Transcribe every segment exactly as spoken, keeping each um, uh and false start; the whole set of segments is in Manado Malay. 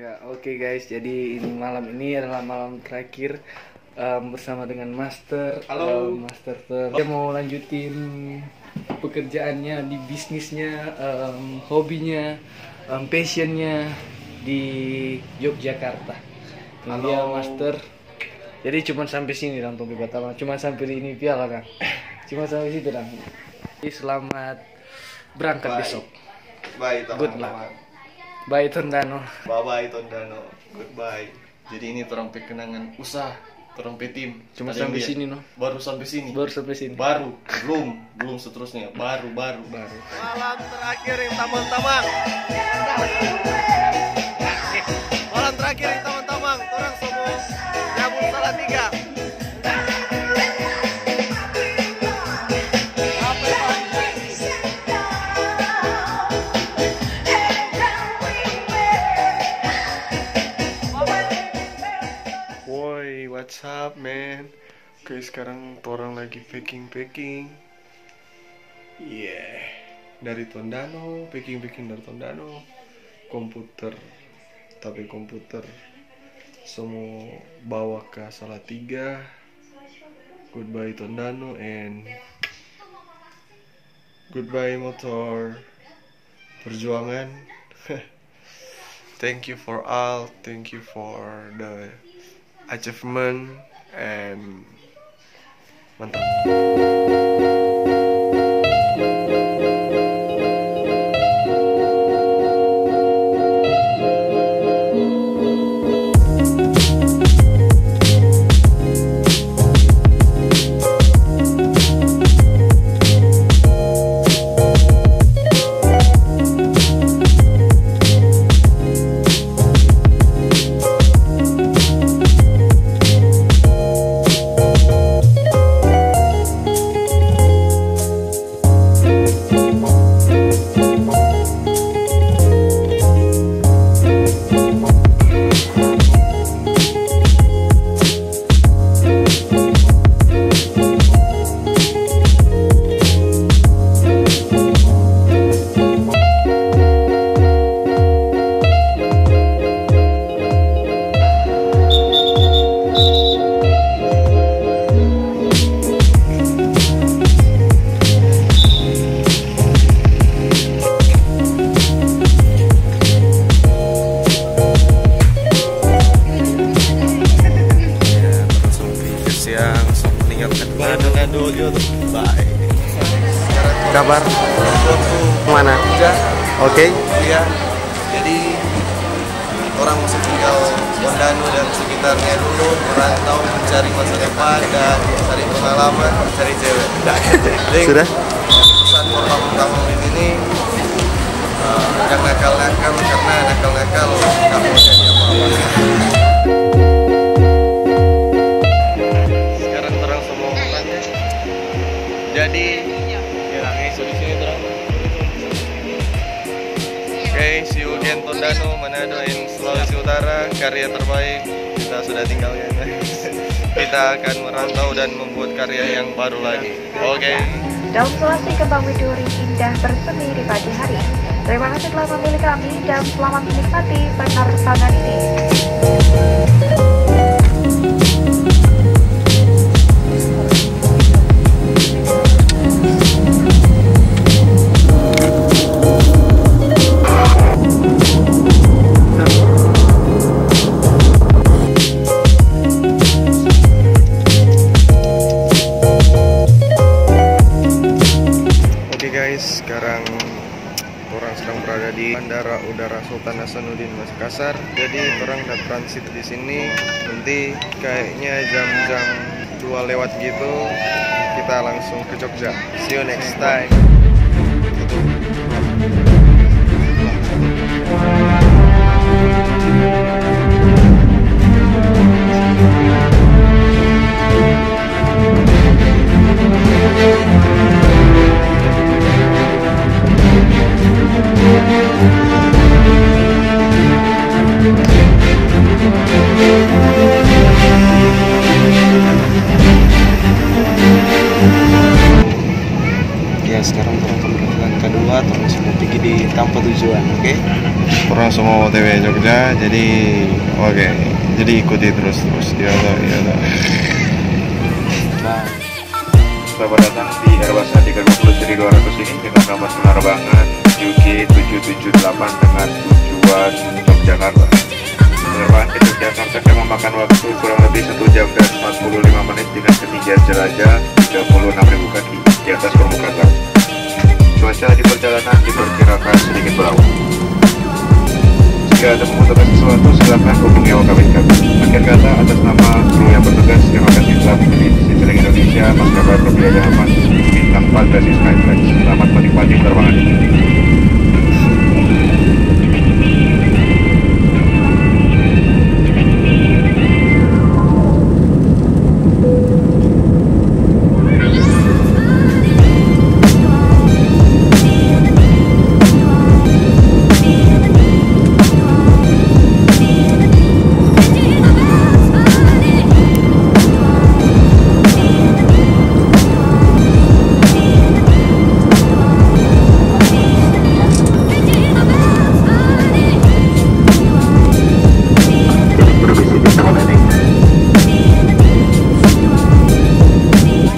Ya, oke guys, jadi ini malam ini adalah malam terakhir, em, bersama dengan Master. Halo. Em, Master Ter. Dia mau lanjutin pekerjaannya, di bisnisnya, em, hobinya, em, passionnya di Yogyakarta. Ini dia, Master. Jadi cuman sampai sini dong, Tompi Batama. Cuman sampai ini piala, dang. Cuman sampai situ, dang. Jadi selamat berangkat besok. Bye, teman-teman. Good luck. Bye, Tondano. Bye-bye, Tondano. Goodbye. Jadi ini torang pe kenangan usah, torang pe tim. Cuma sampai sini, no? Baru sampai sini. Baru sampai sini. Baru, belum, belum seterusnya. Baru, baru. Baru. Malam terakhir yang tamang-tamang. Malam terakhir yang tamang-tamang. Torang semua nyambung salah tiga. Woi, what's up, man? Oke, sekarang torang lagi packing-packing. Yeah, dari Tondano, packing-packing dari Tondano. Komputer, tapi komputer semua bawa ka Salatiga. Goodbye Tondano and goodbye motor perjuangan. Thank you for all, thank you for the achievement and mantap. Ya, terus sampai ke siang, sok meninggalkan Manado. Bye. Kabar? Mana? Oke. Iya. Jadi, orang masih tinggal Tondano dan sekitarnya dulu, merantau mencari masa depan dan cari pengalaman, mencari cewek. Sudah? Pesan for kampung-kampung di sini, eh, jangan nakal-nakal, karena nakal-nakal nggak mau jadi apa-apa. Sekarang terang semua. Jadi, ya, langsung di sini terang. Oke, see you again, Tondano, Manado, and Sulawesi Utara. Karya terbaik kita sudah tinggalkan. Kita akan merantau dan membuat karya yang baru lagi. Oke. Daun Selasih Kembang Widuri indah bersemi di pagi hari. Terima kasih telah memilih kami dan selamat menikmati penerbangan ini. Oke guys, sekarang orang sedang berada di Bandara Udara Sultan Hasanuddin Makassar. Jadi orang udah transit di sini. Nanti kayaknya jam-jam dua lewat gitu, kita langsung ke Jogja. See you next time. Ya, sekarang Tujuan, oke? Orang semua O T W Jogja, jadi oke. Jadi ikuti terus, terus. Iya toh, iya toh. Nah. Selamat datang di Airbus A tiga dua puluh seri dua ratus ini dengan nomor penerbangan U G tujuh tujuh delapan dengan tujuan Yogyakarta. Penerbangan ke Yogyakarta akan memakan waktu kurang lebih satu jam dan empat puluh lima menit dengan ketinggian jelajah tiga puluh enam ribu kaki di atas permukaan laut. Cuaca di perjalanan diperkirakan sedikit berawan. Jika ada membutuhkan sesuatu, silakan hubungi awak kabin kami. Akhir kata, atas nama kru yang bertugas, terima kasih telah mengikuti Citylink Indonesia, Maskapai Perbiayaman Bintang empat Basis Skytrax. Selamat menikmati penerbangan.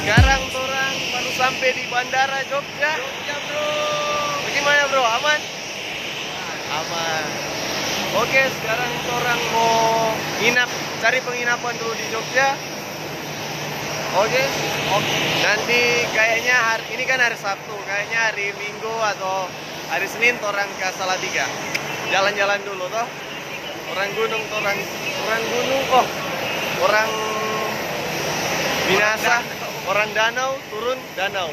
Sekarang torang baru sampe di Bandara Jogja. Jogja, bro. Bagaimana, bro? Aman? Aman. Oke, sekarang torang mo nginap, cari penginapan dulu di Jogja. Oke? Oke. Nanti kayaknya hari, ini kan hari Sabtu, kayaknya hari Minggu atau hari Senin torang ka Salatiga. Jalan-jalan dulu, toh. Orang gunung, orang, orang gunung, oh, orang binasa, orang danau, turun danau.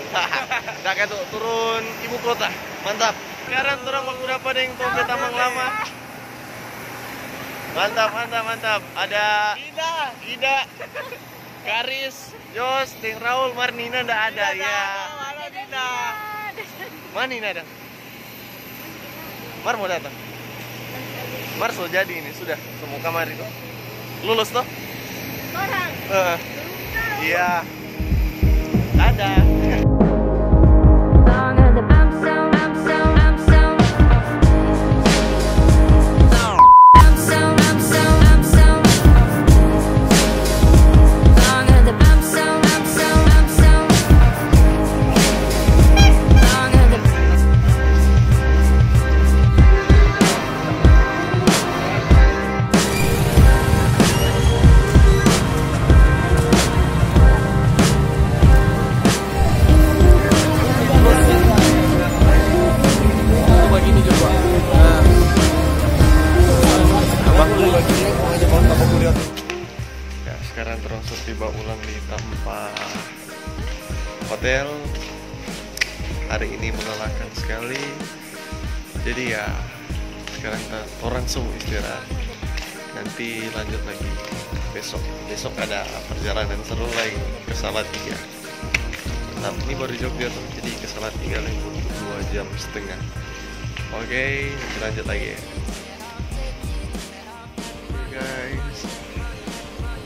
Dah kata turun ibu kota. Mantap. Sekarang torang baku dapa deng Tombe Tamang Lama. Mantap, mantap, mantap. Ada Ida, Ida, Karis, Jos, deng Raul, mar Nina nda ada, ya. Mana Nina ada? Mar mo datang. Mar so jadi ini, sudah. So mo kamari to. Lulus to? Orang. Heeh. Iya. Dadah. Ya, sekarang terus tiba ulang di tempat hotel. Hari ini melelahkan sekali. Jadi ya, sekarang kita orang semua istirahat. Nanti lanjut lagi besok. Besok ada perjalanan seru lagi ke Salatiga. Tapi ini baru Jogja tuh, jadi ke Salatiga lagi butuh dua jam setengah. Oke, nanti lanjut lagi ya. Guys,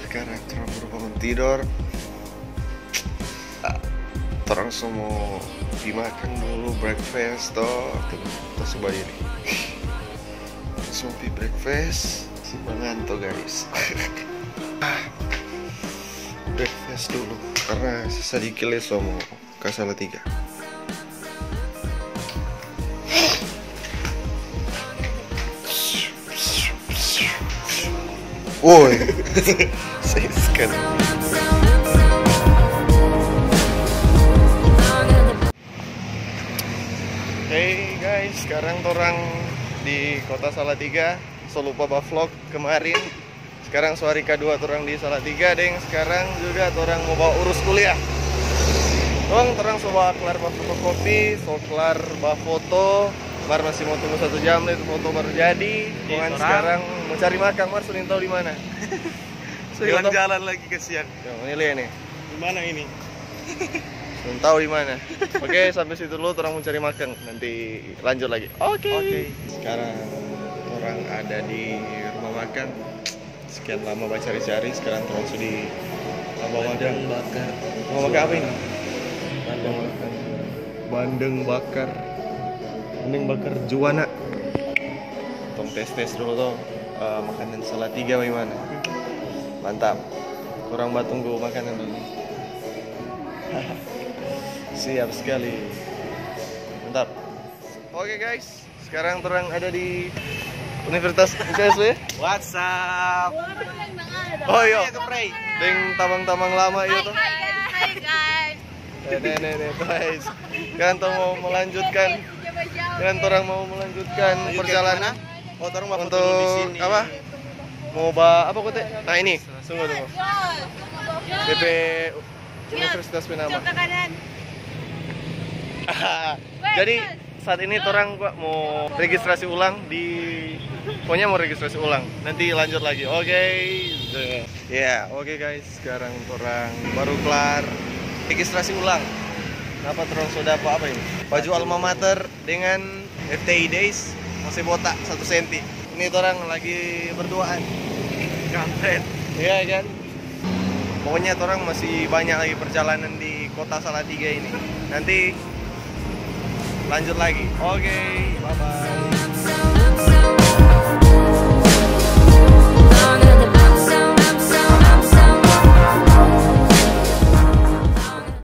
sekarang kita baru bangun tidur. Ah, torang so mo pi makang dulu breakfast to. Tuh, kita so badiri. Torang so mo pi breakfast, si mangan to, guys. Ah, breakfast dulu karena sadiki le so mo ka Salatiga. Woi. Siskan. Hey guys, sekarang torang di kota Salatiga. So lupa ba vlog kemarin. Sekarang so hari kadua torang di Salatiga, deng sekarang juga torang mo bawa urus kuliah. Dong, torang so bawa kelar ba fotokopi, so kelar ba foto, mar masih mo tunggu satu jam le tu foto baru jadi. Iya, dong, torang sekarang mo cari makang, mar so nintau di mana. So hilang jalan lagi, kasihan. Yo, ini lia nih. Di mana ini? Belum tahu di mana. Oke, sampai situ dulu, torang mo cari makang. Nanti lanjut lagi. Oke. Oke. Sekarang torang ada di rumah makang. Sekian lama bacari-cari, sekarang torang so di rumah makang. Bandeng bakar. Rumah makang apa ini? Bandeng bakar. Bandeng bakar. Bandeng bakar Juwana. Tes-tes dulu to, eh, makanan Salatiga bagaimana? Mantap. Kurang batunggu makanan dulu. Siap sekali. Mantap. Oke guys, sekarang torang ada di Universitas U K S W. What's up? Oh iya, deng tabang-tabang lama iya to. Hai guys. Eh, nih, nih, nih, guys. Kan torang mau melanjutkan, kan torang mau melanjutkan perjalanan Oh, torang mau foto untuk dulu di sini. Apa? Mau ba apa kote? Nah ini, tunggu dulu. D P Universitas Penama. Jadi saat ini torang gua mau registrasi ulang di pokoknya mau registrasi ulang. Nanti lanjut lagi. Oke. Ya, oke guys, sekarang torang baru kelar registrasi ulang. Kenapa torang sudah apa apa ini? Baju alma mater dengan F T I Days masih botak satu senti. Ini torang lagi berduaan. Kampret. Iya kan? Pokoknya torang masih banyak lagi perjalanan di kota Salatiga ini. Nanti lanjut lagi. Oke, bye bye.